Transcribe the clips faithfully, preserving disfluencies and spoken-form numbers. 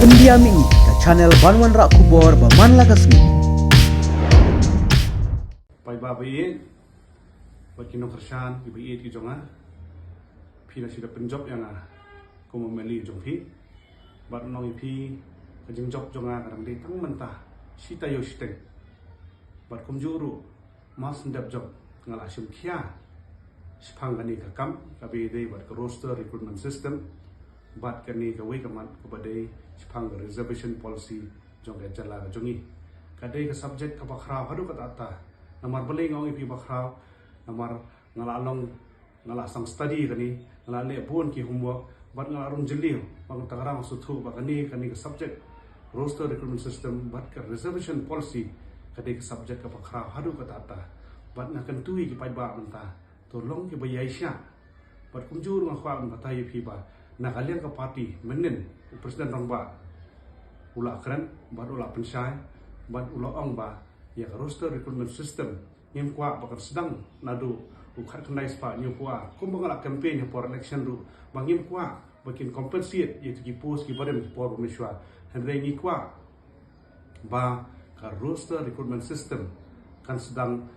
India Mini, ka channel ban wanrah khubor ba man la ka sngi. Paidbah ba ïeit, bad ki nongkyrshan kiba ïeit ki jong nga, phi la shu da pynjop ïa nga kum u M L A jong phi. Bad nong ïa phi, ka jingjop jong nga ka dang dei tang mynta shi taïew shiteng. Bad kumjuh ruh, mar shen dep jop nga la shim khia shaphang kane ka kam kaba ïadei bad ka roster recruitment system, bad kane kawei ka mat kaba dei shaphang ka reservation policy jong ka jylla ka jong ngi. Ka dei ka subject kaba khraw haduh katta katta. Namar balei nga ong ïa phi ba khraw? Namar nga la long, nga la sdang study kane, nga la leh bun ki homework, bad nga la rung jylliew, bad nga tang rang sngewthuh ba kane, kane ka subject, roster recruitment system bad ka reservation policy, ka dei ka subject kaba khraw haduh katta katta. Bad nga kyntu ïa ki paidbah mynta, to long kiba ïaishah. Bad kumjuh ruh nga kwah ban batai ïa phi ba na ka liang ka party mynnin, u President Rangbah u la kren bad u la pynshai bad u la ong ba ïa ka roster recruitment system ngim kwah ba kan sdang naduh u khatkhyndai spah hynñiewphew ar, kumba nga la campaign ha por election ruh, ba ngim kwah ba kin compensate ïa kito ki post kiba rim ha por ba mynshuwa. Hynrei ngi kwah ba ka roster recruitment system kan sdang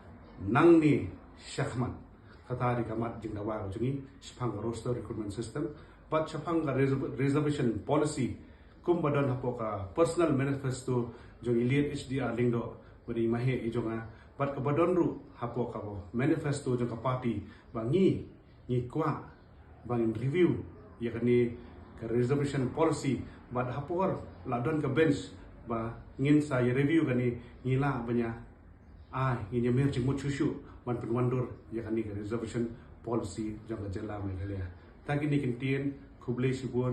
nangne shakhmat. Kata dei ka mat jingdawa ka jong ngi shaphang ka roster recruitment system bad shaphang ka reserv-, reservation policy, kumba don hapoh ka personal manifesto jong i Late H D R Lyngdoh, ba dei i maheh i jong nga, bad kaba don ruh hapoh ka manifesto jong ka party, ba ngi, ngi kwah ba ngin review ïa kane ka reservation policy, bad ha por la don ka bench ba ngin sa ïa review kane, ngi lah ban ïa ai, ngin ïa mih jingmut shuh shuh ban pynwandur ïa kane ka reservation policy jong ka jylla Meghalaya. Tang kine ki ktien, khublei shibun.